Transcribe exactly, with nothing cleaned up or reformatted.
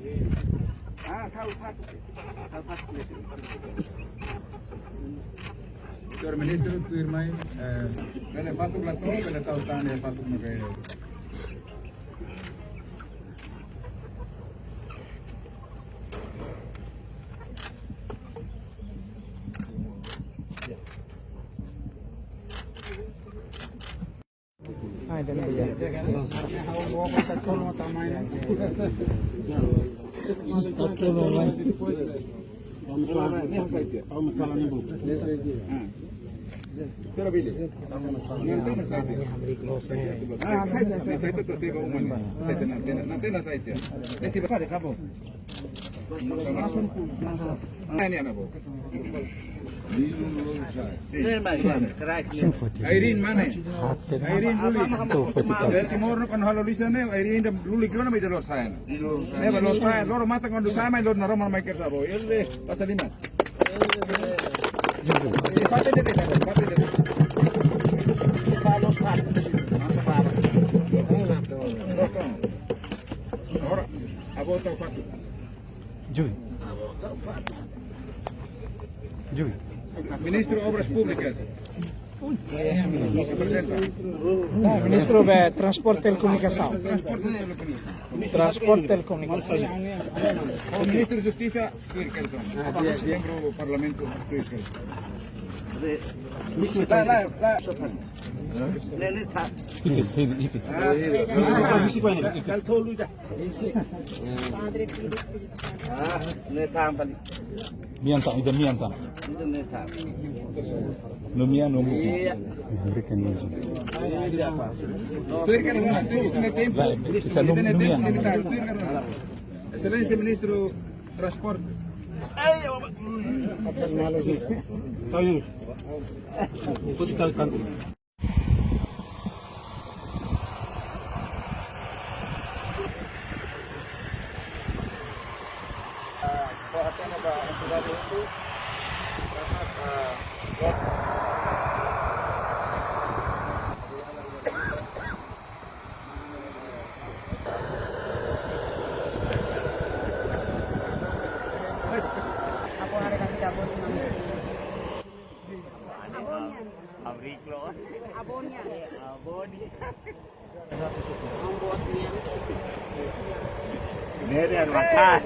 Ah, tau fatuk. Tau fatuk. Señór Ministru, tuirmai, eh, bele fatuk la to'o, bele tau tan iha fatuk ne'ebé. Irene mana? Irene lulik. Timor no kan halo lisa ne, Irene ida lulik ona mai ida loos sa'e. Ne ba loos sa'e, loro matan kuandu sa'e mai loro na roma mai kersa bo. Ele pasa lima. Ora, abo tau fatuk. Jui. Jui. Ministru Obras Públikas. Reprezenta. Ministru de Transporte e Telekomunikasaun. Transporte e Telekomunikasaun. Transporte e Telekomunikasaun. Ministru Justisa, Tuir Kelson. Membru Parlamentu, Tuir Kelson. La, la, la. Itis, itis. Mian tan, ida mian tan. No mian, no mian. Tuir Kelson, no mian. Exelénsia Ministru Transporte. Abri close. Nere makas.